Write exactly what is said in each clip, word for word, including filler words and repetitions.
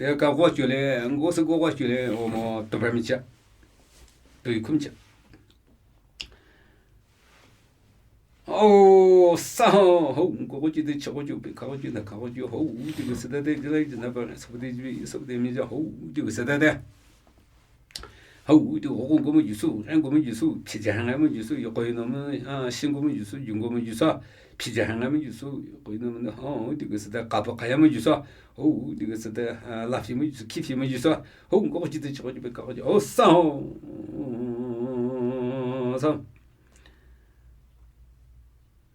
དེ་ཀ་གོ་ཅོ་ལེ་མགོ་སི་གོ་གོ་ཅོ་ལེ་འོ་མོ་དུ་བ་མི་ཅ། དུ་ཡི་ཁུམ་ཅ། ཨོ་ས་ཧོ་ཧོ་མགོ་གོ་ཅི་དེ་ཆ་གོ་ཅོ་པེ་ཁ་གོ་ཅོ་ན་ཁ་གོ་ཅོ་ཧོ་དུ་གི་སི་ད་དེ་ཇི་ལ་ཇི་ན་པ་སོ་དེ་ཇི་བི་སོ་དེ་མི་ཅ་ཧོ་དུ་གི་སི་ད་དེ། ཧོ་དུ་ཧོ་གོ་མགོ་མོ་ཇུ་སུ་རང་མགོ་མོ་ཇུ་སུ་ཕི་ཇ་ཧང་ང་མོ་ཇུ་སུ་ཡོ་གོ་ཡོ་ནོ་མོ་ཨ་ཤིང་མགོ་མོ་ཇུ་སུ་ཇུ་མགོ་མོ་ཇུ་སུ་ཕི་ཇ་ཧང་ང་མོ་ཇུ་སུ་ཡོ་གོ་ཡོ་ནོ་མོ་ཧོ་དུ་གི་སི་ད་ཀ་པོ་ཀ་ཡ་མོ་ཇུ་སུ་ཧོ་དུ་གི་སི་ད་ལ་ཕི་མོ་ཇུ་སུ་ཁི་ཕི་མོ་ཇུ་སུ། ཧོ་མགོ་གོ་ཅི་དེ་ཆ་གོ་ཅི་པེ་ཁ་གོ་ཅོ་ཨོ་ས་ཧོ་ས།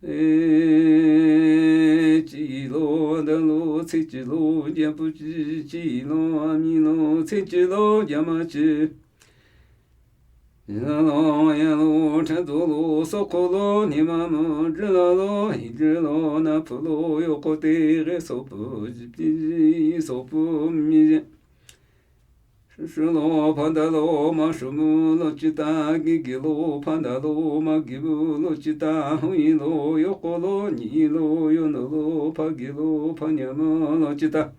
ཨེ་ཅི་ལོ་འདི་ལོ་ཚེ་ཅི་ལོ་རྒྱལ་པོ་ཅི་ཅི་ལོ་ཨ་མི་ལོ་ཚེ་ཅི་ལོ་རྒྱ་མ་ཅི། ཡ་ལོ་ཡ་ལོ་ཁྲ་ཛོ་ལོ་སོ་ཁོ་ལོ་ནི་མ་མོ་ཇི་ལ་ལོ་ཧི་ཇི་ལོ་ན་ཕུ་ལོ་ཡོ་ཀོ་ཏེ་རེ་སོ་པུ་ཇི་པི་ཇི་སོ་པུ་མི་ཇི། ཧྲུ་ཧྲུ་ལོ་ཕ་ད་ལོ་མ་ཧྲུ་མུ་ལོ་ཅི་ཏ་གི་གི་ལོ་ཕ་ད་ལོ་མ་གི་བུ་ལོ་ཅི་ཏ་ཧུ་ཡི་ལོ་ཡོ་ཀོ་ལོ་ཉི་ལོ་ཡོ་ནོ་ལོ་ཕ་གི་ལོ་ཕ་ཉ་མ་ལོ་ཅི་ཏ།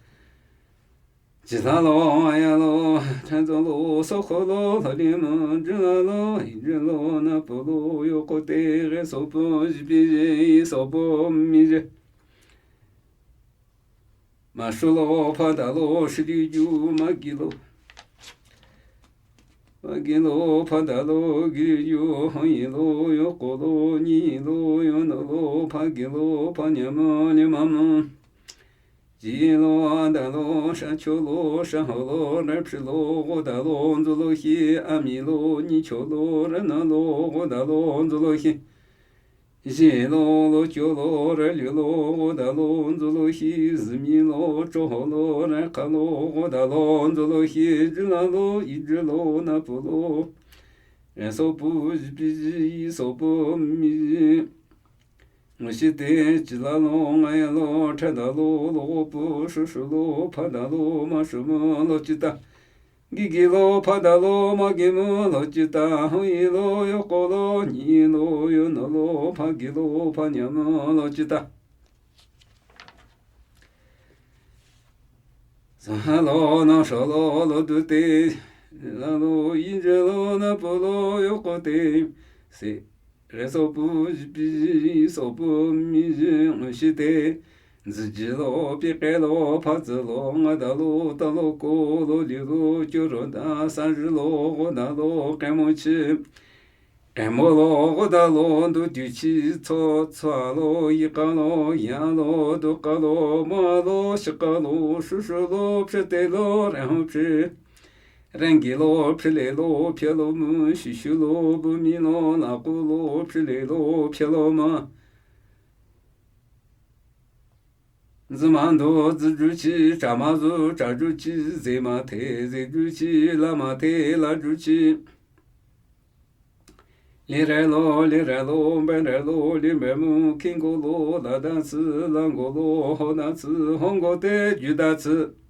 ཇི་ལ་ལོ་ཡ་ལོ་ཁྲ་ཛོ་ལོ་སོ་ཁོ་ལོ་ལྷ་ལི་མ་ཇི་ལ་ལོ་ཧི་ཇི་ལོ་ན་པོ་ལོ་ཡོ་ཀོ་ཏེ་རེ་སོ་པོ་ཇི་པི་ཇི་སོ་པོ་མི་ཇི། མ་ཧྲུ་ལོ་ཕ་ད་ལོ་ཧྲི་ལི་ཇུ་མ་གི་ལོ། མ་གི་ལོ་ཕ་ད་ལོ་གི་ཇུ་ཧོ་ཡི་ལོ་ཡོ་ཀོ་ལོ་ཉི་ལོ་ཡོ་ནོ་ལོ་ཕ་གི་ལོ་ཕ་ཉ་མོ་ཉི་མ་མོ། ཇི་ལོ་ཨ་ད་ལོ་ཧྲ་ཆོ་ལོ་ཧྲ་ཧོ་ལོ་ར་ཕྲི་ལོ་གོ་ད་ལོ་ཛོ་ལོ་ཧི་ཨ་མི་ལོ་ཉི་ཆོ་ལོ་ར་ན་ལོ་གོ་ད་ལོ་ཛོ་ལོ་ཧི། ཞེ་ལོ་ལོ་ཅོ་ལོ་ར་ལུ་ལོ་གོ་ད་ལོ་ཛོ་ལོ་ཧི་ཟི་མི་ལོ་ཅོ་ཧོ་ལོ་ར་ཁ་ལོ་གོ་ད་ལོ་ཛོ་ལོ་ཧི་ཇི་ལ་ལོ་ཡི་ཇི་ལོ་ན་པོ་ལོ། རེ་སོ་པུ་ཇི་པི་ཇི་སོ་པོ་མི་ཇི། ངོ་ཤེས་ཏེ་ཅི་ལ་ལོ་ང་ཡ་ལོ་ཁྲ་ད་ལོ་ལོ་པུ་ཧྲུ་ཧྲུ་ལོ་ཕ་ད་ལོ་མ་ཧྲུ་མོ་ལོ་ཅི་ཏ། གི་གི་ལོ་ཕ་ད་ལོ་མ་གི་མོ་ལོ་ཅི་ཏ། ཧུ་ཡི་ལོ་ཡོ་ཀོ་ལོ་ཉི་ལོ་ཡོ་ནོ་ལོ་ཕ་གི་ལོ་ཕ་ཉ་མོ་ལོ་ཅི་ཏ། ས་ལོ་ན་ཧྲ་ལོ་ལོ་དུ་ཏེ། ལ་ལོ་ཡིན་ཇ་ལོ་ན་པོ་ལོ་ཡོ་ཀོ་ཏེ། སེ། རེ་སོ་པུ་ཇི་པི་ཇི་སོ་པོ་མི་ཇི་ངོ་ཤེས་ཏེ། ཛི་ཇི་ལོ་པི་ཀེ་ལོ་ཕ་ཙི་ལོ་ང་ད་ལོ་ཏ་ལོ་ཀོ་ལོ་ལི་ལོ་ཅོ་རོ་ད་ས་ཇི་ལོ་གོ་ད་ལོ་ཀེ་མོ་ཆི། ཀེ་མོ་ལོ་གོ་ད་ལོ་འདུ་དུ་ཆི་ཚོ་ཚོ་ལོ་ཡི་ཀ་ལོ་ཡ་ལོ་དུ་ཀ་ལོ་མ་ལོ་ཤི་ཀ་ལོ་ཧྲུ་ཧྲུ་ལོ་ཕྲི་ཏེ་ལོ་རེ་ཧོ་ཕྲི། རང་གི་ལོ་ཕི་ལེ་ལོ་ཕི་ལོ་མུ་ཤུ་ཤུ་ལོ་བུ་མི་ལོ་ལ་ཀུ་ལོ་ཕི་ལེ་ལོ་ཕི་ལོ་མ། ཛི་མ་འདོ་ཛི་ཇུ་ཆི་ཏྲ་མ་ཟུ་ཏྲ་ཇུ་ཆི་ཟེ་མ་ཐེ་ཟེ་ཇུ་ཆི་ལ་མ་ཐེ་ལ་ཇུ་ཆི། ལི་རེ་ལོ་ལི་རེ་ལོ་བེ་རེ་ལོ་ལི་བེ་མུ་ཁི་མགོ་ལོ་ལ་ད་ཚི་ལ་མགོ་ལོ་ཧོ་ད་ཚི་ཧོ་མགོ་ཏེ་ཇུ་ད་ཚི།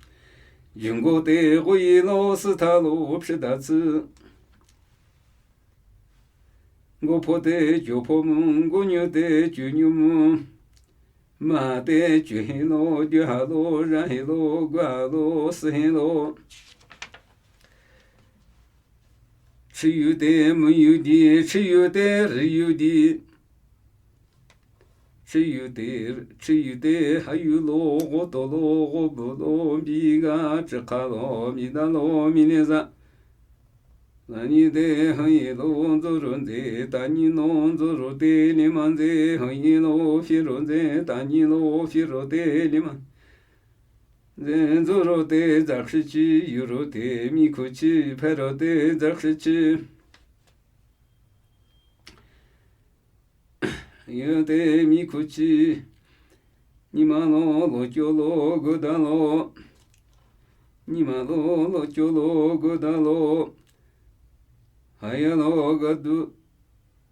ཇུ་མགོ་ཏེ་ཧོ་ཡི་ལོ་སི་ཐ་ལོ་ཕྱི་ད་ཚི། མགོ་ཕོ་ཏེ་ཇོ་ཕོ་མུ་མགོ་ཉུ་ཏེ་ཇུ་ཉུ་མུ། མ་ཏེ་ཇུ་ཧི་ལོ་ཇུ་ཧ་ལོ་ར་ཧི་ལོ་གུ་ཧ་ལོ་སི་ཧི་ལོ། ཁྲི་ཡུ་ཏེ་མུ་ཡུ་ཏི་ཁྲི་ཡུ་ཏེ་རི་ཡུ་ཏི། ཁྲི་ཡུ་ཏེ་ཁྲི་ཡུ་ཏེ་ཧ་ཡུ་ལོ་གོ་ཏོ་ལོ་གོ་བུ་ལོ་བི་ག་ཅི་ཁ་ལོ་མི་ད་ལོ་མི་ནེ་ཟ། ལ་ནི་ཏེ་ཧ་ཡི་ལོ་ཛོ་རོ་ཛེ་ད་ནི་ནོ་ཛོ་རོ་ཏེ་ནི་མ་ཛེ་ཧ་ཡི་ལོ་ཕི་རོ་ཛེ་ད་ནི་ལོ་ཕི་རོ་ཏེ་ནི་མ། ཛེ་ཛོ་རོ་ཏེ་ཛ་ཁྲི་ཆི་ཡུ་རོ་ཏེ་མི་ཁུ་ཆི་ཕེ་རོ་ཏེ་ཛ་ཁྲི་ཆི། ཡུ་ཏེ་མི་ཁུ་ཆི། ཉི་མ་ལོ་ལོ་ཅོ་ལོ་གུ་ད་ལོ། ཉི་མ་ལོ་ལོ་ཅོ་ལོ་གུ་ད་ལོ། ཧ་ཡ་ལོ་ག་དུ།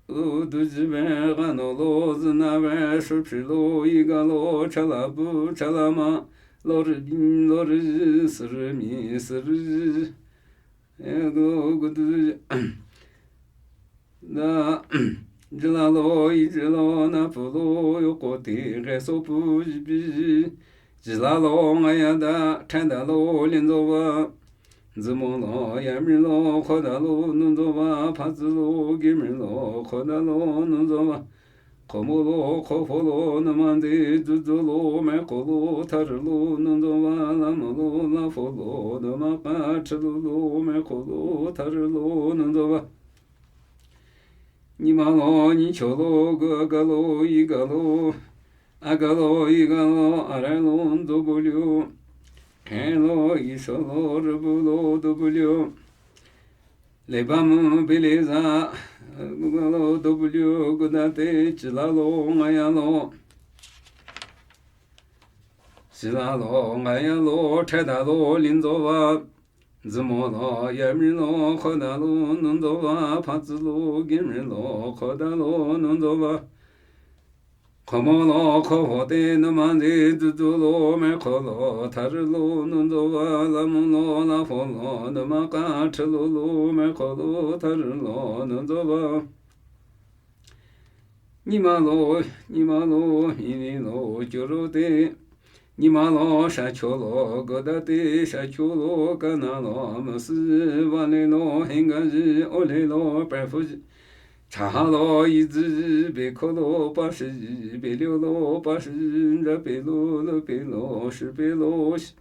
ཨུ་དུ་ཇི་བེ་ག་ནོ་ལོ་ཟི་ན་བེ་ཧྲུ་ཕྲི་ལོ་ཡི་ག་ལོ་ཁྲ་ལ་བུ་ཁྲ་ལ་མ་ལོ་རི་བི་ལོ་རི་ཟི་སི་རི་མི་སི་རི་ཟི། ཨེ་གོ་གུ་དུ་ན་ཇི་ལ་ལོ་ཡི་ཇི་ལོ་ན་པུ་ལོ་ཡོ་ཀོ་ཏེ་རེ་སོ་པུ་ཇི་པི་ཇི། བྱི་ལ་ལོ་ང་ཡ་དང་། ཕྲད་ད་ལོ་ལི་འཛོ་བ། མཛུབ་མོ་ལོ་ཡར་མི་ལོ་ཁོ་ད་ལོ་ནུ་འཛོ་བ། ཕ་ཙི་ལོ་གི་མི་ལོ་ཁོ་ད་ལོ་ནུ་འཛོ་བ། ཁོ་མོ་ལོ་ཁོ་ཕོ་ལོ་ནུ་མ་འཛི་ཛུ་ཛུ་ལོ་མེ་ཁོ་ལོ་ཐ་རི་ལོ་ནུ་འཛོ་བ། ལ་མོ་ལོ་ལ་ཕོ་ལོ་ནུ་མ་ཀ་ཁྲི་ལོ་ལོ་མེ་ཁོ་ལོ་ཐ་རི་ལོ་ནུ་འཛོ་བ། ཉི་མ་ལོ་ཉི་ཆོ་ལོ་གུ་ཨ་ག་ལོ་ཡི་ག་ལོ། ཨ་ག་ལོ་ཡི་ག་ལོ་ཨ་ར་ལོ་འཛོ་བུ་ལིའུ། ཁན་ལོ་ཡི་སོ་ལོ་རུ་བུ་ལོ་དུ་བུ་ལིའུ། ལེ་བ་མུ་བི་ལེ་ཟ་གུ་ག་ལོ་དུ་བུ་ལིའུ་གུ་ད་ཏེ་བྱི་ལ་ལོ་ང་ཡ་ལོ། བྱི་ལ་ལོ་ང་ཡ་ལོ་ཕྲད་ད་ལོ་ལི་འཛོ་བ། མཛུབ་མོ་ལོ་ཡར་མི་ལོ་ཁོ་ད་ལོ་ནུ་འཛོ་བ། ཕ་ཙི་ལོ་གི་མི་ལོ་ཁོ་ད་ལོ་ནུ་འཛོ་བ། ཁོ་མོ་ལོ་ཁོ་ཕོ་ཏེ་ནུ་མ་འཛི་ཛུ་ཛུ་ལོ་མེ་ཁོ་ལོ་ཐ་རི་ལོ་ནུ་འཛོ་བ། ལ་མོ་ལོ་ལ་ཕོ་ལོ་ནུ་མ་ཀ་ཁྲི་ལོ་ལོ་མེ་ཁོ་ལོ་ཐ་རི་ལོ་ནུ་འཛོ་བ། ཉི་མ་ལོ། ཉི་མ་ལོ་ཧི་ལི་ལོ་ཅོ་རོ་ཏེ། ཉི་མ་ལོ་ཤ་ཆོ་ལོ་གོ་ད་ཏེ། ཤ་ཆོ་ལོ་ཀ་ན་ལོ་མུ་སི་བ་ལེ་ལོ་ཧེང་ག་ཞི་ཨོ་ལེ་ལོ་པེ་ཕུ་ཞི། ཆ་ཧ་ལོ་ཡི་ཛི་བེ་ཁོ་ལོ་པ་ཤི་བེ་ལིའུ་ལོ་པ་ཤི་འདྲ་བེ་ལོ་ལོ་བེ་ལོ་ཤི་བེ་ལོ་ཤི།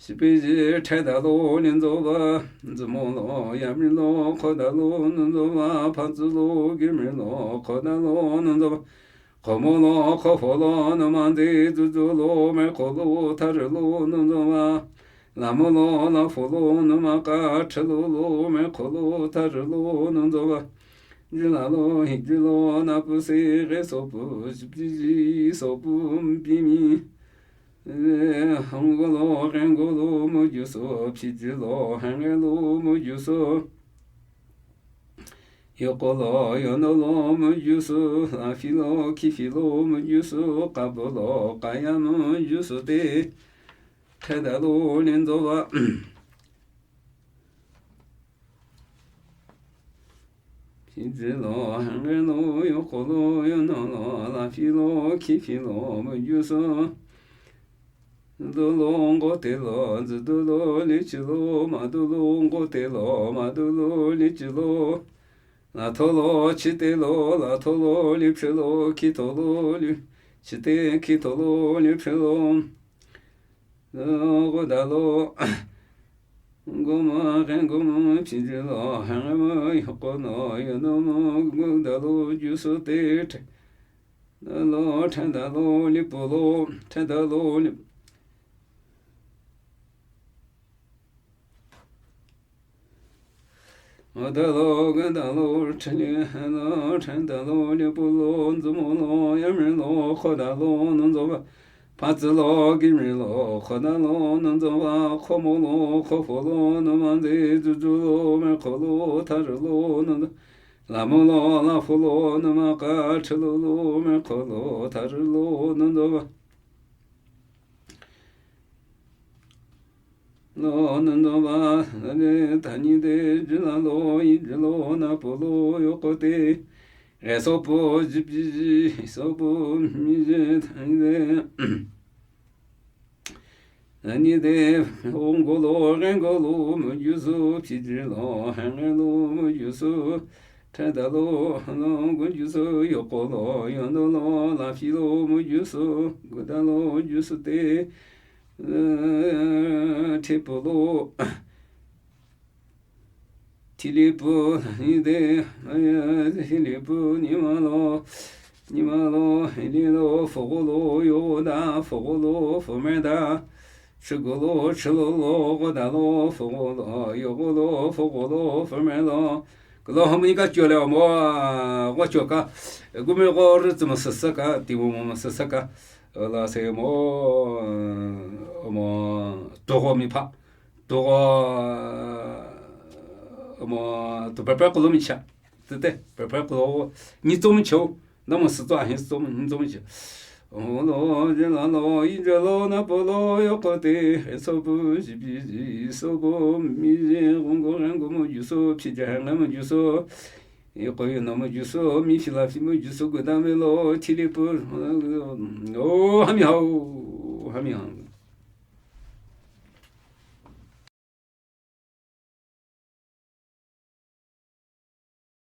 ཤི་བེ་ཞི་ཕྲད་ད་ལོ་ལི་འཛོ་བ། མཛུབ་མོ་ལོ་ཡར་མི་ལོ་ཁོ་ད་ལོ་ནུ་འཛོ་བ། ཕ་ཙི་ལོ་གི་མི་ལོ་ཁོ་ད་ལོ་ནུ་འཛོ་བ། ཁོ་མོ་ལོ་ཁོ་ཕོ་ལོ་ནུ་མ་འཛི་ཛུ་ཛུ་ལོ་མེ་ཁོ་ལོ་ཐ་རི་ལོ་ནུ་འཛོ་བ། ལ་མོ་ལོ་ལ་ཕོ་ལོ་ནུ་མ་ཀ་ཁྲི་ལོ་ལོ་མེ་ཁོ་ལོ་ཐ་རི་ལོ་ནུ་འཛོ་བ། ཇི་ལ་ལོ་ཧི་ཇི་ལོ་ན་པུ་སི་རེ་སོ་པུ་ཞི་པི་ཞི་སོ་པུ་པི་མི། ཧང་གོ་ལོ་ཧན་གོ་ལོ་མུ་ཇུ་སོ། ཕི་ཇི་ལོ་ཧན་གེ་ལོ་མུ་ཇུ་སོ། ཡོ་ཀོ་ལོ་ཡོ་ནོ་ལོ་མུ་ཇུ་སོ། ལ་ཕི་ལོ་ཁི་ཕི་ལོ་མུ་ཇུ་སོ། ཀ་བུ་ལོ་ཀ་ཡ་མུ་ཇུ་སོ་ཏེ། ཕྲད་ད་ལོ་ལི་འཛོ་བ། ཕི་ཇི་ལོ་ཧན་གེ་ལོ་ཡོ་ཀོ་ལོ་ཡོ་ནོ་ལོ། ལ་ཕི་ལོ་ཁི་ཕི་ལོ་མུ་ཇུ་སོ། ཛུ་ལོ་མགོ་ཏེ་ལོ་ཛུ་དུ་ལོ་ལི་ཅི་ལོ། མ་དུ་ལོ་མགོ་ཏེ་ལོ་མ་དུ་ལོ་ལི་ཅི་ལོ། ལ་ཐོ་ལོ་ཆི་ཏེ་ལོ་ལ་ཐོ་ལོ་ལི་ཕྲི་ལོ། ཁི་ཐོ་ལོ་ལི་ཆི་ཏེ་ཁི་ཐོ་ལོ་ལི་ཕྲི་ལོ། གོ་ད་ལོ། གོ་མ་ཧན་གོ་མ་ཕི་ཇི་ལོ་ཧན་མ་ཡོ་ཀོ་ནོ་ཡོ་ནོ་མ། གོ་ད་ལོ་ཇུ་སོ་ཏེ་ཕྲད་ད་ལོ། ཕྲད་ད་ལོ་ལི་པོ་ལོ། ཕྲད་ད་ལོ་ལི། ཨ་ད་ལོ་གན་ད་ལོ་ཁྲི་ལི་ཧན་ལོ། ཁྲན་ད་ལོ་ལི་པུ་ལོ། མཛུ་མོ་ལོ་ཡ་མི་ལོ། ཁོ་ད་ལོ་ནུ་མཛོ་བ། ཕ་ཙི་ལོ་གི་མི་ལོ། ཁོ་ད་ལོ་ནུ་མཛོ་བ། ཁོ་མོ་ལོ་ཁོ་ཕོ་ལོ་ནུ་མ་འཛི་ཛུ་ཛུ་ལོ་མེ་ཁོ་ལོ་ཐ་རི་ལོ་ནུ་མཛོ། ལ་མོ་ལོ་ལ་ཕུ་ལོ་ནུ་མ་ཀ་ཁྲི་ལོ་ལོ་མེ་ཁོ་ལོ་ཐ་རི་ལོ་ནུ་མཛོ་བ། ལོ་ནུ་མཛོ་བ། ད་ནི་དེ་ཇི་ལ་ལོ་ཡི་ཇི་ལོ་ན་པོ་ལོ་ཡོ་ཀོ་ཏེ། རེ་སོ་པོ་ཇི་པི་ཇི་སོ་པོ་མི་ཇི་ད་ནི་དེ། ད་ནི་དེ་ཧོ་མགོ་ལོ་རེ་མགོ་ལོ་མུ་ཇུ་སུ། ཕི་ཇི་ལོ་ཧེ་རེ་ལོ་མུ་ཇུ་སུ། ཁྲ་ད་ལོ་ཧ་ལོ་མུ་ཇུ་སུ། ཡོ་ཀོ་ལོ་ཡོ་ནོ་ལོ་ལ་ཕི་ལོ་མུ་ཇུ་སུ། གུ་ད་ལོ་ཇུ་སུ་ཏེ། ཁྲི་པོ་ལོ། ཐི་ལི་པུ་ནི་དེ། ཐི་ལི་པུ་ཉི་མ་ལོ། ཉི་མ་ལོ་ཧི་ལི་ལོ་ཕོ་གོ་ལོ་ཡོ་ད་ཕོ་གོ་ལོ་ཕོ་མེ་ད། ཆུ་གོ་ལོ་ཆུ་ལོ་ལོ་གོ་ད་ལོ་ཕོ་གོ་ལོ་ཡོ་གོ་ལོ་ཕོ་གོ་ལོ་ཕོ་མེ་ལོ། གོ་ལོ་ཧ་མི་ཀ་ཅོ་ལེ་མོ། གོ་ཅོ་ཀ། གོ་མེ་གོ་རི་ཙི་མ་སི་སི་ཀ་ཏི་མོ་མོ་མ་སི་སི་ཀ། ལ་སེ་མོ། མོ། དོ་གོ་མི་ཕ། དོ་གོ། མོ། དོ་པེ་པེ་གོ་ལོ་མི་ཆ། དེ་དེ་པེ་པེ་གོ་ལོ། ཉི་ཙོ་མི་ཆོ། ན་མོ་སི་ཙོ་ཨ་ཧེ་སི་ཙོ་མི་ཉི་ཙོ་མི་ཆོ། ཨོ་ལོ་ཇེ་ལ་ལོ་ཡི་ཇེ་ལོ་ན་པོ་ལོ་ཡོ་ཀོ་ཏེ། ཧེ་སོ་པུ་ཞི་པི་ཞི་སོ་པོ་མི་ཞི་ཧོང་གོ་རང་གོ་མོ་ཇུ་སོ། ཕི་ཇ་ཧ་ང་མོ་ཇུ་སོ། ཡོ་ཀོ་ཡོ་ན་མོ་ཇུ་སོ། མི་ཕི་ལ་ཕི་མོ་ཇུ་སོ། གོ་ད་མེ་ལོ་ཐི་ལི་པུ། ཨོ་ཧ་མི་ཧའོ། ད་ལམ་ཡང་